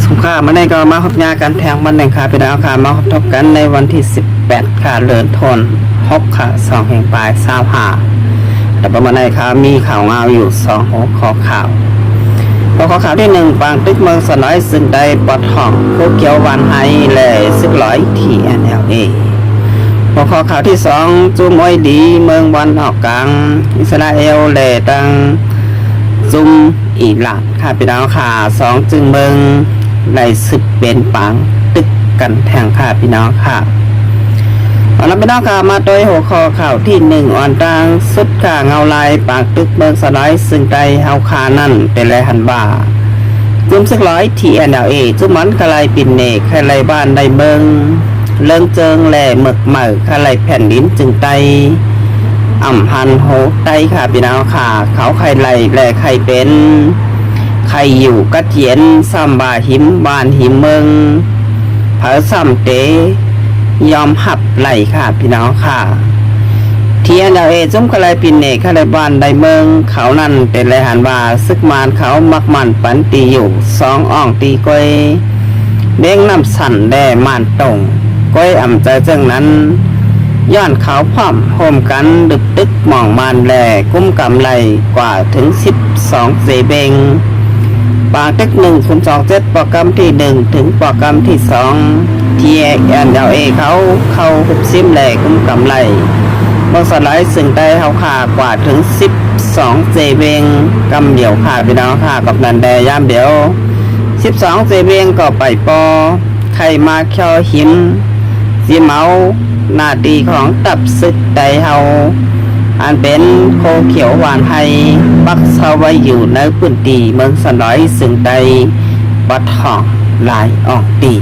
ສົງຄາມມື້ນີ້ກໍມາພົບຍາກັນແທງວັນໜຶ່ງຄ່ະ ພີ່ນ້ອງຄ່ະ. ມາພົບກັນໃນວັນທີສິບແປດຄ່ະ ເດືອນໂທນຫົກຄ່ະ ສອງພັນຊາວຫ້າ. ແຕ່ປະມານນີ້ຄ່ະ ມີຂ່າວງາວຢູ່ສອງຫົວຂໍ້ຂ່າວ. ຫົວຂໍ້ຂ່າວທີໜຶ່ງ ປາງຕຶກເມືອງສະໜອຍ ຊຶ່ງໄດ້ປະທະ ໂຄຂຽວຫວານໄຮ ແລະ ສຶກລອຍ ທີເອັນແອລເອ. ຫົວຂໍ້ຂ່າວທີສອງ ຈຸ່ມໂອເອສດີ ເມືອງຕາເວັນອອກກາງ ອິສຣາເອວ ແລະ ທາງຈຸ່ມອີຣານຄ່ະ ພີ່ນ້ອງຄ່ະ. ສອງຈຸ່ມເມືອງໄດ້ສືບເປັນປາງຕຶກກັນແທງຄ່ະ ພີ່ນ້ອງຄ່ະ. ເອົາລະ ພີ່ນ້ອງຄ່ະ ມາໂດຍຫົວຂໍ້ຂ່າວທີໜຶ່ງ ອອນຕາງສຸດຄ່ະ ເງົາລາຍປາງຕຶກເມືອງສະໜອຍ ຊຶ່ງໄດ້ເຮົາຄ່ານັ້ນ ແຕ່ແລະຫັນວ່າ ກຸ່ມສຶກລອຍ ທີເອັນແອລເອ ຈຸ່ມມັນຄະໄລປິ່ນເນ ຄະໄລບ້ານໄດ້ເມືອງ ເລິງເຈີງ ແລະ ເມືອກເໝີ ຄະໄລແຜ່ນດິນຈຶ່ງໄຕ້ ອຳພັນໂຮໄຕ້ຄ່ະ ພີ່ນ້ອງຄ່ະ. ເຂົາໄຂ່ໄລ່ ແລະ ໄຂ່ເປັນ ໄຂ່ຢູ່ກັດເຢັນ ຊ້ຳວ່າຫິມບ້ານຫິມເມືອງ ເຜີຊ້ຳເຕຍອມຮັບໄລ່ຄ່ະ ພີ່ນ້ອງຄ່ະ. ທີເອັນແອລເອ ຈຸ່ມຄະໄລປິ່ນເນ ຄະໄລບ້ານໄດ້ເມືອງ ເຂົານັ້ນ ແຕ່ແລະຫັນວ່າ ຊຶກມານເຂົາມັກໝັ້ນປັນຕີຢູ່ ສອງອ່ອງຕີກວຍ ເວັງນ້ຳຊັນ ແລະ ມານຕົງ ກວຍອຳເຈີເຈີງນັ້ນ ຍ້ອນເຂົາພ້ອມຮ່ວມກັນດຶບຕຶກໝອງມານ ແລະ ກຸມກຳໄລ່ກວ່າເຖິງສິບສອງເຈເວັງ. ປາງຕຶກໜຶ່ງ ສອງເຈັດ ປອກກຳທີໜຶ່ງ ເຖິງປອກກຳທີສອງ ທີເອັນແອລເອ ເຂົາເຂົ້າຮຸບຊິມ ແລະ ກຸມກຳໄລ່ເມືອງສະໜອຍ ຊຶ່ງໄດ້ເຮົາຂ້າກວ່າເຖິງສິບສອງເຈເວັງ ກຳດຽວຄ່ະ ພີ່ນ້ອງຄ່ະ. ກັບນັ້ນແດ່ ຍາມດຽວ ສິບສອງເຈເວັງກໍໄປປໍ ໄຂ່ມາຄຽວຫິມ ຊິເໝົາໜ້າທີ່ຂອງທັບຊຶກໄທເຮົາ ອັນເປັນໂຄຂຽວຫວານໄຮ ປັກເຊົາໄວ້ຢູ່ໃນພື້ນທີ່ເມືອງສະໜອຍ ຊຶ່ງໄດ້ປະທອງຫຼາຍອ່ອງຕີ.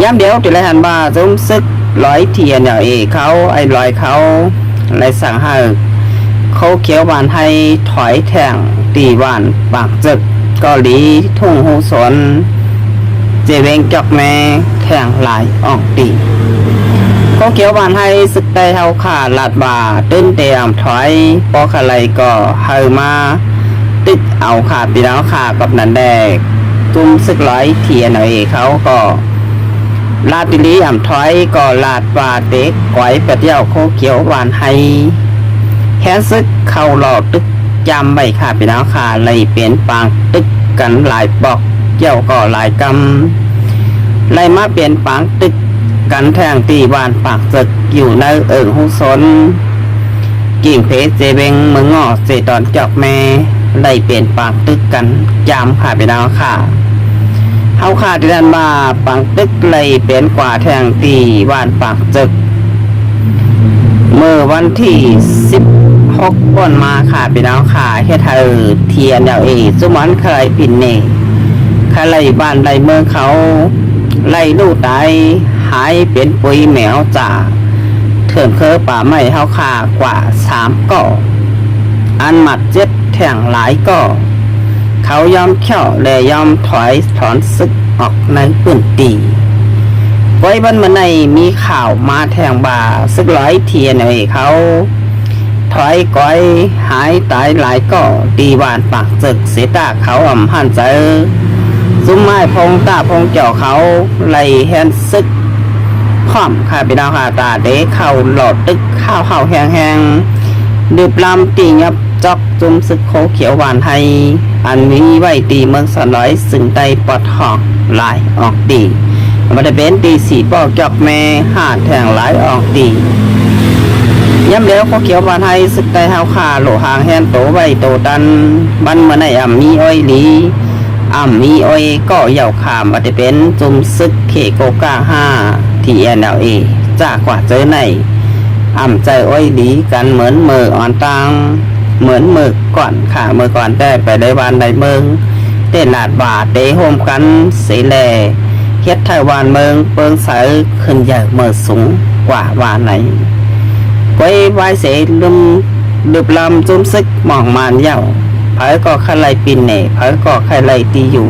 ຍາມດຽວທີ່ໄດ້ຫັນວ່າ ຊຸມຊຶກລອຍ ທີເອັນແອລເອ ເຂົາ ໄອ້ລອຍເຂົາ ໄດ້ສັ່ງໃຫ້ໂຄຂຽວຫວານໄຮຖອຍແທງ ທີ່ບ້ານປາກເຈິກ ກໍລີ ທົ່ງຮູສອນ ເຈເວັງຈອກແມ ແທງຫຼາຍອ່ອງຕີ. ໂຄຂຽວຫວານໄຮ ຊຶກໄທເຮົາຂ້າລາດວ່າ ຕື່ນແຕ່ອຳຖອຍ ພໍຄະໄລກໍເຮົາມາຕຶກເອົາຄ່ະ ພີ່ນ້ອງຄ່ະ. ກັບນັ້ນແດ່ ກຸ່ມຊຶກລອຍ ທີເອັນແອລເອ ເຂົາກໍ ລາດອີ່ຫຼີ ອຳຖອຍກໍລາດວ່າເຕະກວາຍປະດຽວໂຄຂຽວຫວານໄຮ ແຮນຊຶກເຂົ້າລໍຕຶກຈາມໄວ້ຄ່ະ ພີ່ນ້ອງຄ່ະ. ໄລ່ເປັນປາງຕຶກກັນຫຼາຍປອກ ກ່ຽວກໍຫຼາຍກຳ ໄລ່ມາເປັນປາງຕຶກກັນແທງທີ່ບ້ານປາກເຈິກ ຢູ່ໃນເອີ່ງຮູສອນ ກິງເພ ເຈເວັງ ເມືອງງໍ ເຈຕອນຈອກແມ ໄດ້ເປັນປາກຕຶກກັນຈາມຄ່ະ ພີ່ນ້ອງຄ່ະ. ເຮົາຄາດເດາວ່າປາງຕຶກໄລ່ເປັນກວ່າແທງທີ່ບ້ານປາກເຈິກ ເມື່ອວັນທີສິບຫົກ ເປັນຕົ້ນມາຄ່ະ ພີ່ນ້ອງຄ່ະ ເຮັດໃຫ້ ທີເອັນແອລເອ ຊຸມມັນຄະໄລປິ່ນເນ ຄະໄລບ້ານໄລເມືອງເຂົາ ໄລ່ລູກຕາຍ ຫາຍເປັນປຸຍແມວຈ້າ ເຖື່ອນເຄືປ່າໄມ້ເຮົາຂ້າກວ່າສາມກໍ ອັນໝາດເຈັບແທງຫຼາຍກໍ ເຂົາຍອມແຂ້ວ ແລະ ຍອມຖອຍຖອນຊຶກອອກໃນພື້ນທີ່. ກວຍວັນມື້ໃນມີຂ່າວມາແທງວ່າ ຊຶກລອຍ ທີເອັນແອລເອ ເຂົາ ຖອຍກວາຍຫາຍຕາຍຫຼາຍກໍ ທີ່ບ້ານປາກເຈິກ ເສຍຕາເຂົາອຳຫັນໃຈ ຊຸມອ້າຍພົງຕາພົງເຈົ້າເຂົາ ໄລ່ແຮນຊຶກ ພ້ອມຄ່ະ ພີ່ນ້ອງຄ່ະ. ຕາເດເຂົ້າລໍຕຶກ ຂ້າວເຮົາແຮງໆ ດຶບລຳຕີຫຍັບຈອກ ຊຸມຊຶກໂຄຂຽວຫວານໄຮ ອັນມີໄວ້ທີ່ເມືອງສະໜອຍ ຊຶ່ງໄດ້ປະທອງຫຼາຍອ່ອງຕີ ບໍ່ໄດ້ເປັນທີ່ສີ່ປອກຈອກແມ່ ຫາແທງຫຼາຍອ່ອງຕີ. ຍາມດຽວໂຄຂຽວຫວານໄຮ ຊຶກໄທເຮົາຂ້າ ໂລຫາງແຮນໂຕໄວ້ໂຕຕັນ ວັນມື້ໃນອຳມີໂອຍລີ ອຳມີໂອຍກໍເຍົາຂ້າມ ບໍ່ໄດ້ເປັນຊຸມຊຶກເຄໂກກາຫ້າ ທີເອັນແອລເອ ຈາກກວ່າເຈີໃນ ອຳໃຈໂອຍດີກັນເໝືອນເມີອອນຕ່າງ ເໝືອນເມີກ່ອນຄ່ະ. ເມີກ່ອນແຕ່ໄປໄດ້ບ້ານໄດ້ເມືອງ ແຕ່ລາດວ່າເຕໂຮມກັນເສແລ ເຮັດໃຫ້ບ້ານເມືອງເປິງໃສ ຂຶ້ນໃຫຍ່ເມີສູງກວ່າວ່າໃນ ກວຍວາຍເສລຶມ ດຶບລຳຊຸມຊຶກໝອງມານເຍົາ ໃຜກໍຄະໄລປິ່ນເນ ໃຜກໍຄະໄລຕີຢູ່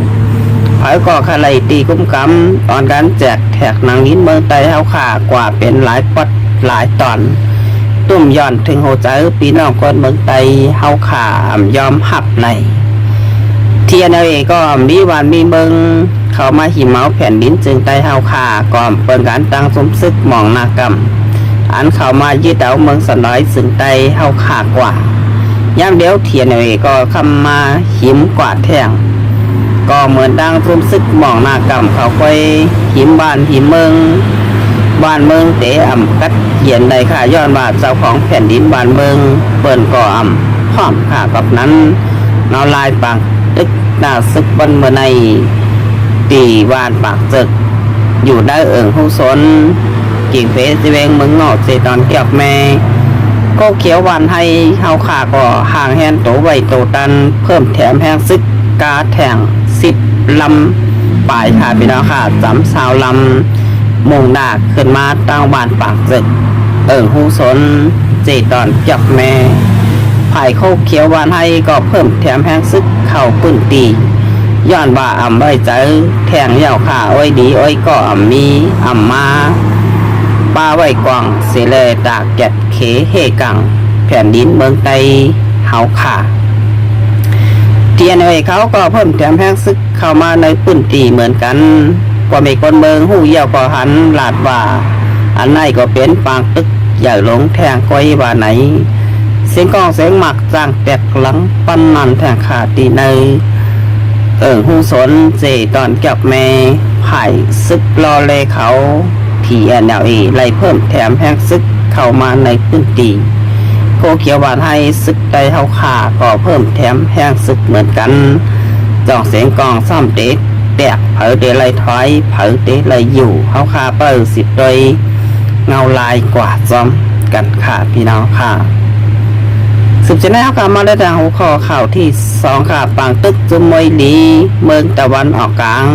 ໃຜກໍຄະໄລຕີກຸມກຳ ອອນກັນແຈກແທກໜັງນິນເມືອງໄຕເຮົາຂ້າກວ່າເປັນຫຼາຍປອດຫຼາຍຕອນ ຕຸ້ມຢ່ອນເຖິງຫົວໃຈ ພີ່ນ້ອງຄົນເມືອງໄຕເຮົາຂ້າອຳຍອມຮັບໃນ ທີເອັນເອລເອ ກໍມີບ້ານມີເມືອງເຂົ້າມາຫິມເອົາແຜ່ນດິນເຊິ່ງໃຕ້ເຮົາຂ້າ ກໍເປັນການຕັ້ງຊຸມສຶກໝອງນາກຳ ອັນເຂົ້າມາຍຶດເອົາເມືອງສະໜອຍເຊິ່ງໃຕ້ເຮົາຂ້າກວ່າ. ຍາມດຽວ ທີເອັນເອລເອ ກໍເຂົ້າມາຫິມກວ່າແທງ ກໍເໝືອນດັ່ງຊຸມສຶກໝອງນາກຳເຂົາໄປຫິມບ້ານຫິມເມືອງ ບ້ານເມືອງເຕອຳກັດກຽນໄດ້ຄ່າ ຍ້ອນວ່າເຈົ້າຂອງແຜ່ນດິນບ້ານເມືອງເພິ່ນກໍອຳພ້ອມຄ່າ. ກັບນັ້ນ ເງົາລາຍປາງຕຶກໜ້າສຶກວັນເມື່ອໃນ ທີ່ບ້ານປາກເຈິກ ຢູ່ໃນເອີ່ງຮູສົນ ກິງເພ ເຊແວງເມືອງງອກ ເຊຕອນກຽກແມ່ ໂຄຂຽວຫວ່ານໄຮ່ເຮົາຂ້າກໍຫ່າງແຮນໂຕໄວ້ໂຕຕັນ ເພີ່ມແຖມແຮງສຶກກາແທງສິບລຳປາຍຄ່າ ພີ່ນ້ອງຂ້າ ຈຳຊາວລຳ ມຸ່ງໜ້າຂຶ້ນມາທາງບ້ານປາກເຈິກ ເອີ່ງຮູສົນ ເຊຕອນກຽກແມ່. ຝ່າຍໂຄຂຽວຫວ່ານໄຮ່ກໍເພີ່ມແຖມແຮງສຶກເຂົ້າພື້ນທີ່ ຍ້ອນວ່າອຳໄວ້ໃຈແທງເຫຍົ້າຂ້າ ອ້ອຍດີອ້ອຍກໍອຳມີອຳມາ ປາໄວ້ກອງເສແລ ຕາກແກດເຂເຮກັງ ແຜ່ນດິນເມືອງໃຕ້ເຮົາຂ້າ. ທີເອັນເອລເອ ເຂົາກໍເພີ່ມແຖມແຮງສຶກເຂົ້າມາໃນພື້ນທີ່ເໝືອນກັນ. ພວກແມ່ຄົນເມືອງຮູ້ຢ່າວກໍຫັນລາດວ່າ ອັນໃນກໍເປັນປາງຕຶກໃຫຍ່ຫຼົງແທງກ້ອຍວ່າໃນ ສຽງກ້ອງສຽງໝາກຈ້າງແຕກຫຼັງປັນນັ້ນແທງຂ້າ ທີ່ໃນເອີ່ງຮູສົນ ເຊຕອນກຽກແມ່ ຝ່າຍສຶກລໍເລເຂົາ ທີເອັນເອລເອ ໄລ່ເພີ່ມແຖມແຮງສຶກເຂົ້າມາໃນພື້ນທີ່. ໂຄຂຽວຫວ່ານໄຮ່ ສຶກໃຕ້ເຮົາຂ້າກໍເພີ່ມແຖມແຮງສຶກເໝືອນກັນ. ຈ້ອງສຽງກ້ອງຊ້ຳເຕະແຕກ ໃຜເຕະໄລ່ຖອຍ ໃຜເຕະໄລ່ຢູ່ ເຮົາຂ້າເປີສິໂດຍເງົາລາຍກວ່າພ້ອມກັນຄ່າ ພີ່ນ້ອງຂ້າ. ສືບຈາກນັ້ນເຮົາກໍມາໄດ້ທາງຫົວຂໍ້ຂ່າວທີສອງຄ່າ ປາງຕຶກຊຸມອ້ອຍຫຼີເມືອງຕາເວັນອອກກາງ.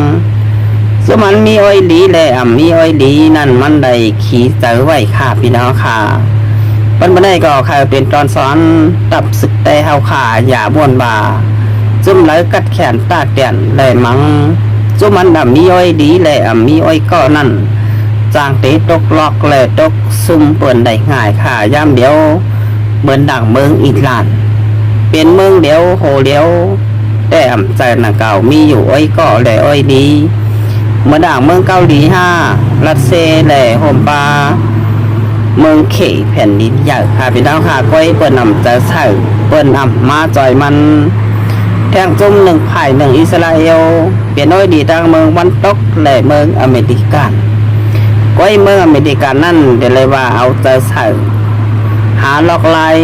ຊຸມອັນມີອ້ອຍຫຼີ ແລະ ອຳມີອ້ອຍຫຼີນັ້ນ ມັນໄດ້ຂີ້ເຈີໄວ້ຄ່າ ພີ່ນ້ອງຂ້າ. ວັນມື້ໃດກໍໃຫ້ເປັນຕອນສອນ ທັບສຶກໃຕ້ເຮົາຂ້າ ຢ່າບ່ອນວ່າ ຊຸມເລີກັດແຂນຕາແຕນ ແລະ ມັງ ຊຸມອັນອຳມີອ້ອຍຫຼີ ແລະ ອຳມີອ້ອຍກໍນັ້ນ ຈ້າງເຕະຕົກລັອກ ແລະ ຕົກຊຸມເພິ່ນໄດ້ງ່າຍຄ່າ. ຍາມດຽວ ເໝືອນດັ່ງເມືອງອີຣານ ເປັນເມືອງດຽວໂຫດຽວ ແຕ່ອຳໃຈນຳເກົ່າ ມີຢູ່ອ້ອຍກໍ ແລະ ອ້ອຍດີ ເໝືອນດັ່ງເມືອງເກົາຫຼີຫ້າ ຣັດເຊຍ ແລະ ຮົ່ມປ່າເມືອງເຂ ແຜ່ນດິນໃຫຍ່ຄ່າ ພີ່ນ້ອງຂ້າ. ກ້ອຍເພິ່ນອຳໃຈໃສ່ ເພິ່ນອຳມາຈ່ອຍມັນ ແທງຈຸ້ມໜຶ່ງຝ່າຍໜຶ່ງ ອິດສະຣາເອວ ເປັນອ້ອຍດີທາງເມືອງວັນຕົກ ແລະ ເມືອງອາເມລິກາ. ກ້ອຍເມືອງອາເມລິການັ້ນ ໄດ້ເລີຍວ່າເອົາໃຈໃສ່ ຫາລອກລາຍ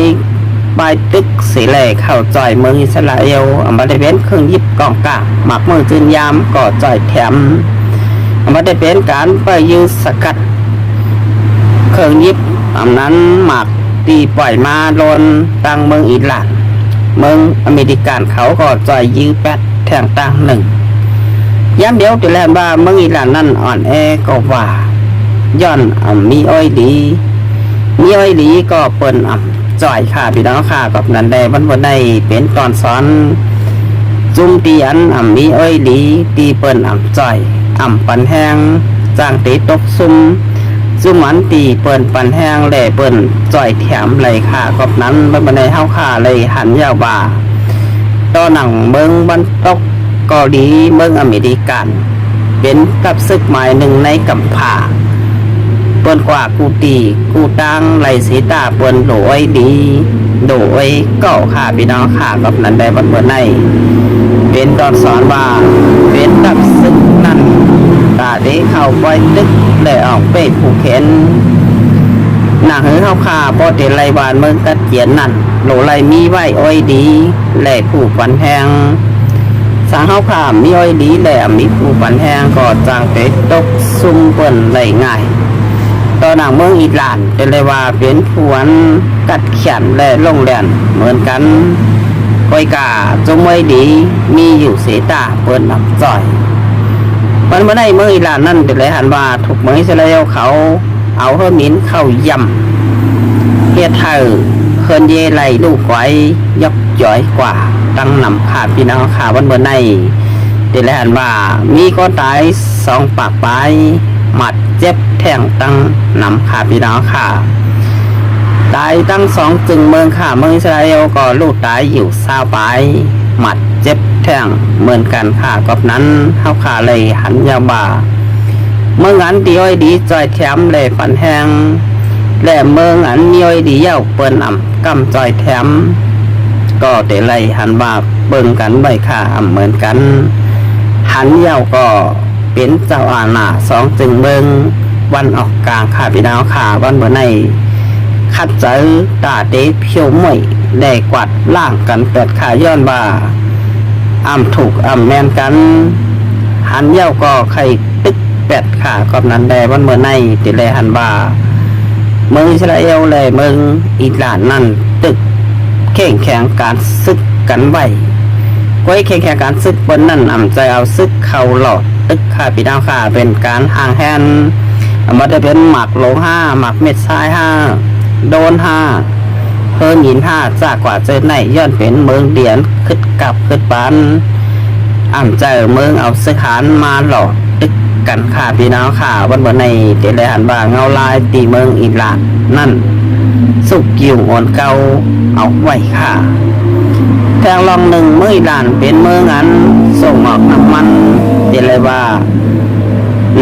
ປາຍຕຶກເສແລເຂົ້າຈ່ອຍເມືອງອິດສະຣາເອວ ອຳບໍ່ໄດ້ເປັນເຄື່ອງຢິບກອງກາງ ໝາກເມືອງຈືນຍາມກໍຈ່ອຍແຖມ ອຳບໍ່ໄດ້ເປັນການໄປຢືດສະກັດເຄື່ອງຢິບ ອຳນັ້ນໝາກທີ່ປ່ອຍມາໂລນຕັ້ງເມືອງອີຣານ ເມືອງອາເມລິກາເຂົາກໍຈ່ອຍຢືດແປດແທງຕັ້ງໜຶ່ງ. ຍາມດຽວທີ່ແລ່ນວ່າເມືອງອີຣານນັ້ນອ່ອນແອກໍວ່າ ຍ້ອນອຳມີອ້ອຍດີ ມີອ້ອຍດີກໍເພິ່ນອຳ ຈ່ອຍຄ່າ ພີ່ນ້ອງຂ້າ. ກັບນັ້ນແດ່ ວັນເມື່ອໃດເປັນຕອນສອນ ຊຸມທີ່ອັນອຳມີອ້ອຍດີ ທີ່ເພິ່ນອຳຈ່ອຍ ອຳປັນແຮງ ຈ້າງເຕະຕົກຊຸມ ຊຸມອັນທີ່ເພິ່ນປັນແຮງ ແລະ ເພິ່ນຈ່ອຍແຖມໄຫຼຄ່າ. ກັບນັ້ນ ວັນເມື່ອໃດເຮົາຂ້າເລີຍຫັນຍາວວ່າ ຕໍ່ໜັງເມືອງວັນຕົກເກົາຫຼີ ເມືອງອາເມລິກາ ເປັນທັບສຶກໝາຍໜຶ່ງໃນກຳພ້າ ເພິ່ນກວ່າກູຕີກູຕາງໄລ່ເສຕາ ເພິ່ນໂດອ້ອຍດີ ໂດອ້ອຍເກົາຄ່າ ພີ່ນ້ອງຂ້າ. ກັບນັ້ນໄດ້ວັນເມື່ອໃດ ເປັນຕອນສອນວ່າ ເປັນທັບສຶກນັ້ນ ຕາເດເຂົ້າປ່ອຍຕຶກ ແລະ ອອກເປ້ຜູ້ເຂັນ ໜັງເຮືອເຮົາຂ້າ ບໍ່ເຕໄລວານເມືອງກັດກຽນນັ້ນ ໂລໄລມີໄວ້ອ້ອຍດີ ແລະ ຜູ້ປັນແຮງ. ສັງເຮົາຂ້າມີອ້ອຍດີ ແລະ ມີຜູ້ປັນແຮງ ກໍຈັ່ງເຕຕົກຊຸມເພິ່ນໄດ້ງ່າຍ. ຕໍ່ໜັງເມືອງອີຣານ ເປັນໄລວ່າເປັນຜູ້ອັນກັດຂຽນ ແລະ ລົງແລ່ນເໝືອນກັນ. ກອຍກາຈົ່ມໄວ້ດີ ມີຢູ່ເສຕາ ເພິ່ນນຳຈ່ອຍ. ມັນບໍ່ໄດ້ເມືອງອີຣານນັ້ນ ເປັນໄລຫັນວ່າ ທຸກເມືອງອິດສະຣາເອວເຂົາ ເອົາເຮີມິນເຂົ້າຢ້ຳ ເຮັດໃຫ້ເຮືອນເຢໄຫຼລູກໄກ ຍົກຍ້ອຍກວ່າຕັ້ງນຳຄ່າ ພີ່ນ້ອງຂ້າ. ວັນເມື່ອໃນ ເດລະຫັນວ່າ ມີຄົນຕາຍສອງປາກປາຍ ບາດເຈັບແທ່ງຕັ້ງນຳຄ່າ ພີ່ນ້ອງຂ້າ. ຕາຍທັງສອງຈຶ່ງເມືອງຂ້າ ເມືອງອິດສະຣາເອວກໍລູກຕາຍຢູ່ຊາວປາຍ ບາດເຈັບແ ແພງເໝືອນກັນຄ່າ. ກັບນັ້ນເຮົາຂ້າໄດ້ຫັນຍາວວ່າ ເມືອງອັນດີອ້ອຍດີຈ່ອຍແຖມແລະປັນແຮງ ແລະເມືອງອັນມີອ້ອຍດີຢາວເພິ່ນອຳກຳຈ່ອຍແຖມ ກໍໄດ້ໄລ່ຫັນວ່າເບິ່ງກັນໄວ້ຄ່າອຳເໝືອນກັນ. ຫັນຍາວກໍເປັນເຈົ້າອານາສອງຈຶ່ງເມືອງວັນອອກກາງຄ່າ ພີ່ນ້ອງຄ່າ. ວັນເມື່ອໃນ ຂັດໃຈຕາເຕພຽວໝ້ວຍ ແລະກວາດລ້າງກັນແປດຄ່າ ຍ້ອນວ່າອຳຖືກອຳແມ່ນກັນ ຫັນຍາວກໍໄຄຕຶກແປດຄ່າ. ກັບນັ້ນແດ່ວັນເມື່ອໃນ ຕິແລຫັນວ່າ ເມືອງອິດສະຣາເອວ ແລະເມືອງອີຣານນັ້ນ ຕຶກເຄັ່ງແຂງການສຶກກັນໄວ້ ກ້ອຍເຄັ່ງແຂງການສຶກເພິ່ນນັ້ນ ອຳໃຈເອົາສຶກເຂົ້າຫຼໍ່ຕຶກຄ່າ ພີ່ນ້ອງຄ່າ. ເປັນການຫ່າງແຮນ ບໍ່ໄດ້ເປັນໝາກໂລຫ້າ ໝາກເມັດຊາຍຫ້າ ໂດຣນຫ້າ ເຮີມິນຫ້າ ຈາກກວ່າເຈີໄນ ຍ້ອນເປັນເມືອງດຽນ ຄຶດກັບຄຶດບານ ອຳໃຈເມືອງເອົາສຶກຫານມາຫຼໍ່ຕຶກກັນຄ່າ ພີ່ນ້ອງຄ່າ. ວັນເມື່ອໃນ ຕິແລຫັນວ່າເງົາລາຍທີ່ເມືອງອີຣານນັ້ນ ຊຸກຢູ່ໂອນເກົ່າເອົາໄວ້ຄ່າ. ແທງລອງໜຶ່ງ ເມືອງອີຣານເປັນເມືອງອັນສົ່ງອອກນ້ຳມັນ ຕິແລວ່າ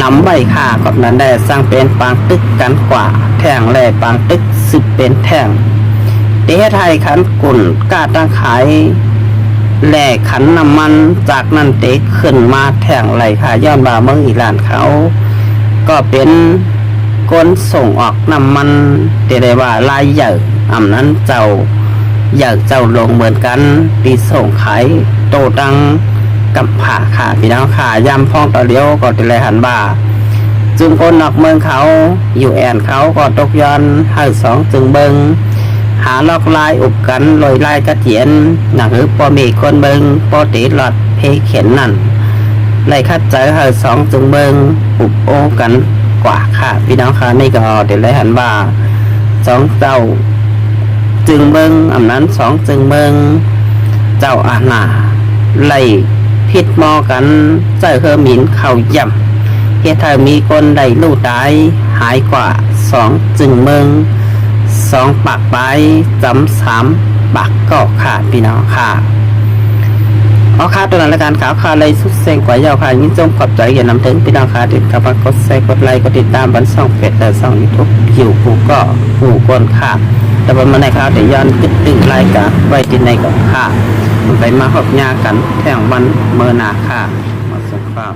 ນຳໄວ້ຄ່າ. ກັບນັ້ນແດ່ ຈັ່ງເປັນປາງຕຶກກັນກວ່າແທ່ງ ແລະປາງຕຶກສືບເປັນແທ່ງ ທີ່ເຮັດໃຫ້ຂັນກຸນຄ້າຕ່າງຂາຍ ແລະຂັນນ້ຳມັນ ຈາກນັ້ນເຕຂຶ້ນມາແທ່ງໄຫຼຄ່າ ຍ້ອນວ່າເມືອງອີຣານເຂົາກໍເປັນຄົນສົ່ງອອກນ້ຳມັນ ທີ່ໄດ້ວ່າລາຍໃຫຍ່ ອຳນັ້ນເຈົ້າໃຫຍ່ເຈົ້າຫຼວງເໝືອນກັນ ທີ່ສົ່ງຂາຍໂຕຕັງກຳພ້າຄ່າ ພີ່ນ້ອງຄ່າ. ຍາມພອງຕາຫຼຽວກໍໄດ້ໄລ່ຫັນວ່າ ຊຸມຄົນນອກເມືອງເຂົາ ຢູເອັນ ເຂົາກໍຕົກຢ້ອນໃຫ້ສອງຈຶ່ງເມືອງ ຫາລອກລາຍອຸບກັນລອຍລາຍກະຕຽນ ໜັງຮືພໍ່ແມ່ຄົນເມືອງ ພໍເຕລອດເພເຂັນນັ້ນ ໄລ່ຂັດໃຈໃຫ້ສອງຈຶ່ງເມືອງອຸບໂອ້ກັນກວ່າຄ່າ ພີ່ນ້ອງຄ່າ. ນີ້ກໍໄດ້ໄລ່ຫັນວ່າ ສອງເຈົ້າຈຶ່ງເມືອງ ອຳນັ້ນສອງຈຶ່ງເມືອງ ເຈົ້າອານາ ໄລ່ຜິດໝໍກັນ ໃຊ້ເຮີມິນເຂົ້າຢ້ຳ ເຮັດໃຫ້ມີຄົນໄດ້ລູກຕາຍຫາຍກວ່າສອງຈຶ່ງເມືອງ ສອງປາກປາຍ ຈຳສາມປາກກໍຄ່າ ພີ່ນ້ອງຄ່າ. ເອົາຄ່າ ຕົວນັ້ນລາຍການຂ່າວຄ່າໄດ້ສຸດເສັງກວ່າຍາວຄ່າ. ຍິນຊົມຂອບໃຈຢ່ານຳເຖິງພີ່ນ້ອງຄ່າ ທີ່ເຂົ້າມາກົດແຊ ກົດໄລ ກົດຕິດຕາມກັນຊ່ອງເຟສ ແລະຊ່ອງຢູທູບ ຢູ່ຜູ້ກໍຜູ້ຄົນຄ່າ. ແຕ່ວ່າມື້ໃນຂ່າວໄດ້ຍ້ອນກຶດຕຶງລາຍການໄວ້ທີ່ໃນກ່ອນຄ່າ. ໄປມາພົບຍາກັນແທ່ງວັນມື້ໜ້າຄ່າ. ມາສົງຄາມ.